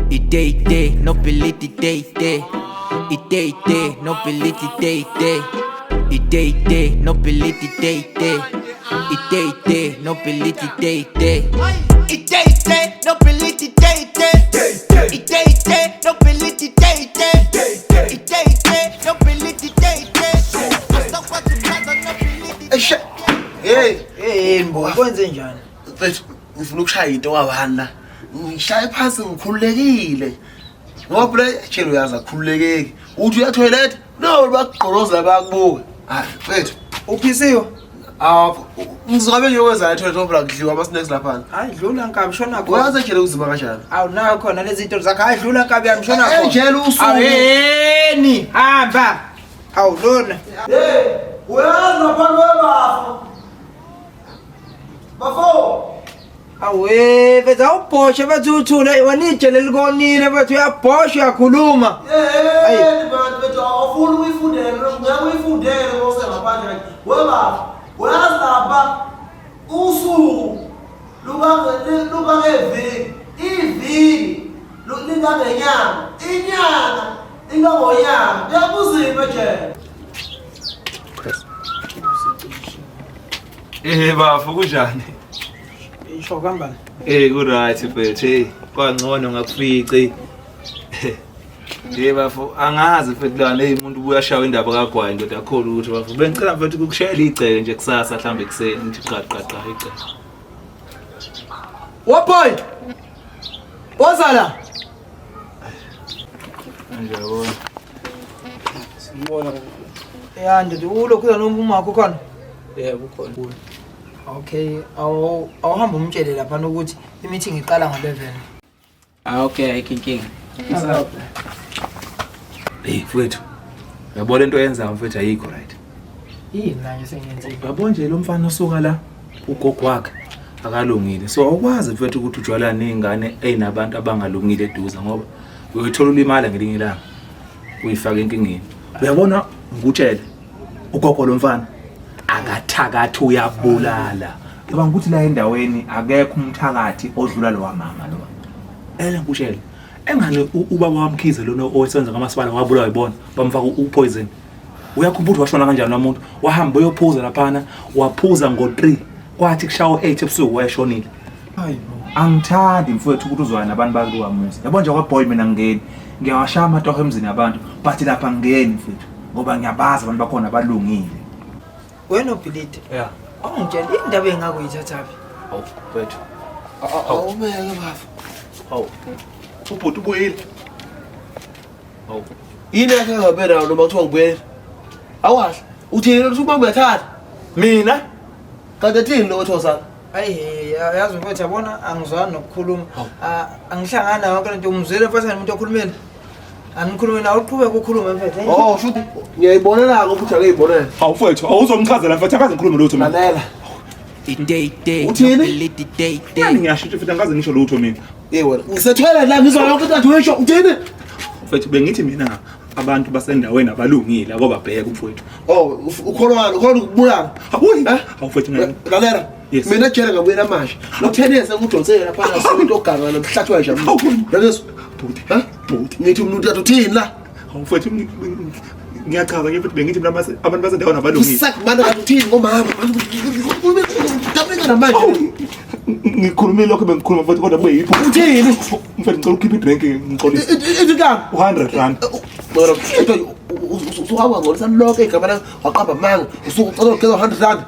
Ite no peliti te te. Ite no peliti te te. Ite no peliti te te. Ite no peliti te te. Ite no peliti te te. Ite no peliti te te. Ite no peliti te te. Eish. Hey, Hey mbo, kwenze njani? mfethu ngifuna ukushaya into kwabani la. Ngishaye phansi ngikhululekile. Ngoba phela ejele uyazi akhululekeki. Uthi uya toilet, no bakugqolozela bayakubuka. Hayi mfethu, Uphisiwe? ah ngizobe nje kwenza toilet ngoba kudliwa ama snacks lapha. Hayi dlula nkabi shona khona. Uyazi ejele uzima kanjani? Awu nayo khona lezi zinto zakho. Hayi dlula nkabi yami shona khona. Ejele usuku. Awu yeni, hamba. Awu lona. Hey, uyazi lapha kwebafo. Bafo. Awe, mfethu awubhoshe mfethu uthule wena ijele likonile mfethu uyabhosha uyakhuluma. Hey, bantu bethu awufuni ukuyifundela ngeke uyifundele ngose ngaphandle kanje. Webafo, uyazi lapha usuku lubangeviki, iviki lingangenyanga, inyanga ingangonyaka. Kuyakuzima ejele. Eh bafo kunjani? Isho kambani? Eh ku right mfethu. Hey kwangcono ngakufici. Hey bafo angazi mfethu lana hey umuntu ubuya shawa indaba kaGwayi ndoda akholwa ukuthi bafo bengicela mfethu ukukushayela igceke nje kusasa mhlambe ekuseni ngithi qa qa qa igceke. Wo boy. Woza la. Manje yabona. Sibona. Ya ndoda ulokhu noma umakho khona. Yebo ukhona. Okay, awu awuhamba umtshele lapha ukuthi i-meeting iqala ngo-11. Ah okay, ayikho inkinga. Hey mfethu. Uyabona into oyenzayo mfethu ayikho right. Yini manje sengiyenzile? Yabo nje lo mfana osuka la ugogo wakhe akalungile. So awukwazi mfethu ukuthi ujwayelane nezingane ezinabantu abangalungile eduze ngoba uyothola ulimala ngelinye ilanga. Uyifaka enkingeni. Uyabona ngikutshele ugogo lo mfana akathakathi uyabulala. Ngicabanga ukuthi la endaweni akekho umthakathi odlula lo mama lo. Ele ngikutshele engane ubaba wamkhize lona owesenza kamasipala wabulawa yibona bamfaka upoison. Uyakhumbula ukuthi washona kanjani lo muntu? Wahamba uyophuza laphana, waphuza ngo-3 kwathi kushawa u-8 ebusuku wayeshonile. Hayibo. Angithandi mfowethu ukuthi uzwane nabantu bakuwa muzi. Yabo nje kwaboy mina ngingeni. Ngiyawashaya amatoho emzini yabantu, but lapha ngingeni mfowethu ngoba ngiyabazi abantu bakhona balungile. Wena uBhilidi. Yeah. Awungitshela indaba engako uyithathaphi? Hawu mfowethu. Awumeke bafo. Hawu. Ubhuti ubuyile. Hawu. Yini yakhe ngabe nayo noma kuthiwa ngibuyele? Awahle. Uthini ukuthi uma uyathatha? Mina Kanti ethini lo wethosana? Ayi yazi mfethu yabona angizwani nokukhuluma. Ah, Angihlangani nayo yonke lento umzwele mfethu umuntu okhulumile. Angikhulume nawe uqhubeke ukhulume mfethu. Hey. Oh, shuthi ngiyayibonela ke futhi akuyibonela. Hawu mfowethu, awuzomchazela mfethu akaze ngikhulume lutho mina. Lalela. Ite no Uthini? peliti te te. Nani ngiyashintsha futhi angikaze ngisho lutho mina. Hey wena, ngisethwele la ngizwa yonke into athi uyisho. Uthini? Mfethu bengithi mina abantu basendaweni abalungile akobabheka mfowethu. Oh, ukholwa ukholwa ukubulala. Hawu, Eh? hawu mfowethu ngeke. Lalela. Yes. Mina ejele ngabuyela manje. Lo 10 years engudonsele lapha ngasomuntu oganga nomhlathi wanje. Hawu. Lalela. Bhuti, Ha? bhuti. Ngithi umuntu athi uthini la? Hawu mfowethu ngiyachaza ngithi bengithi mina abantu basendaweni abalungile. Usakumana kanti uthini ngomama? Dabeka namanje. Hawu, ngikhulumile lokho bengikhuluma mfowethu kodwa kube yipho. Uthini? Mfowethu ngicela ukhiphe idrink ngixolise. Ithi kami. 100 rand. Wena usuhamba ngcolisa lonke igama lakho waqamba amanga usucela ukugeza 100 rand.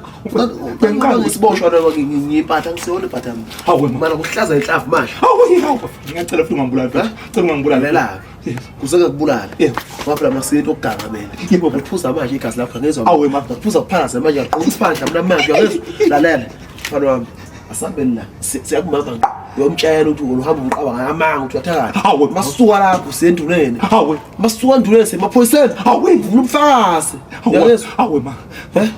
Bengiqala isiboshwa noma ngiyiphatha ngisiyona iphatha mina. Hawu wena. Mana kuhlaza inhlavu manje. Hawu hawu. Ngiyacela futhi ungangibulali mfowethu. Ngicela ungangibulali. Lalela ke. Kuze ngikubulale. Yebo. Ngoba phela masiyinto okuganga mina. Yebo, bhuti. Ngiphuza manje igazi lakho ngezwa. Awu, ma. Ngiphuza kuphalaze manje ngaqoqa isiphandla mina manje uyangizwa. Lalela. Mfana wami. Asambeni la. Siyakumama ngqo. Uyomtshela ukuthi wena uhamba umqaba ngamanga ukuthi uyathakatha. Hawu, ma. Masuka lapho siyenduleni. Hawu. Masuka enduleni semaphoyiseni. Hawu. Ngifuna ubufakazi. Hawu. Uyangizwa? Hawu ma. Eh?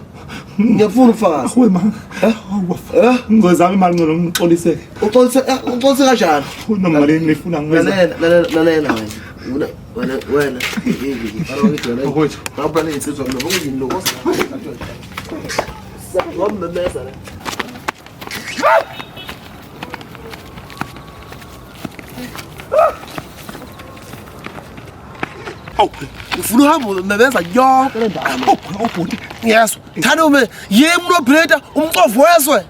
Ngiyafuna ubufakazi. Hawu ma. Hawu. Eh? Ngizozama imali ngcono ngixoliseke. Uxolise uxolise kanjani? Noma malini nifuna ngiwenza. Lalela lalela lalela wena. Wena wena wena. Mfowethu. Ngabulala insizwa mina ngokuyini lokho. Ngomemeza la. Awu, ufuna uhambe umemeza yonke le ndawo. Awu, bhuti. Ngiyezwa. Thanda ume yimi unobhilita umcovu wezwe.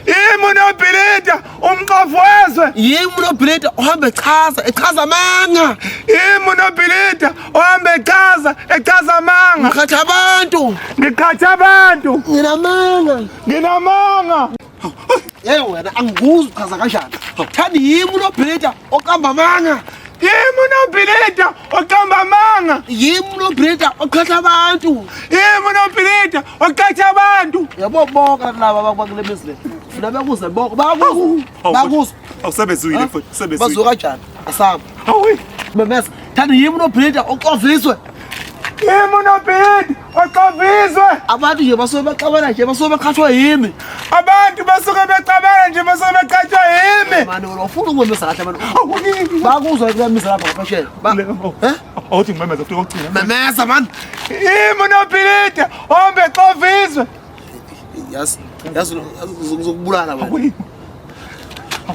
Yimi unobhilita umqovu wezwe. Yimi unobhilita ohamba echaza, echaza amanga. Yimi unobhilita ohamba echaza, echaza amanga. Ngiqhatha abantu. Ngiqhatha abantu. Nginamanga. Nginamanga. Hey wena angikuzi uchaza kanjani. Thanda yimi unobhilita oqamba amanga. Yimi unobhilita oqamba amanga. Yimi unobhilita oqhatha abantu. Yimi unobhilita oqhatha abantu. Yabo bonke laba abakule mizi le. Funa bekuze bonke. Bakuze. Bakuze. Awusebezuyile mfowethu, sebezuyile. Bazuka kanjani? Asamba. Awu. Memeza. Thanda yimi unobhilita oxoviswe. Yimi unobhilita oxoviswe. Abantu nje basuke baxabana nje basuke beqhathwa yimi. Abantu basuke bexabana nje basuke beqhatshwa yimi. Mani wena ufuna ukumemeza kahle mani. Bakuzwa kule mizi lapha ngaphesheya. Eh? Awuthi ngimemeze futhi kokugcina. Memeza mani. Yimi unobhilita ohambe exovizwe. Yazi yazi ngizokubulala wena.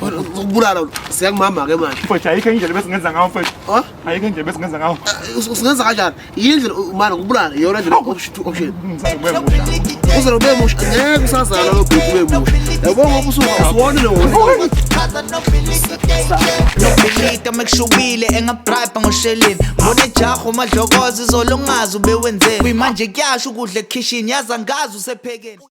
Ngizokubulala wena. Siyakumama ke manje. Mfowethu ayikho indlela besingenza ngayo mfowethu. Ha? Ayikho indlela besingenza ngayo. Usingenza kanjani? Yindlela mani ngikubulala iyona ndlela option 2 option. Uze ube musha ngeke usazala lo bhuti ube musha. Yabo ngoba usuka usuwonile wona. Nobhilita mekushubile engabribe ngoshelini ngibone jaho madlokoza izolo ungazi ubewenzeni kuyimanje kuyasho ukudla ekhishini yazi angazi usephekeni.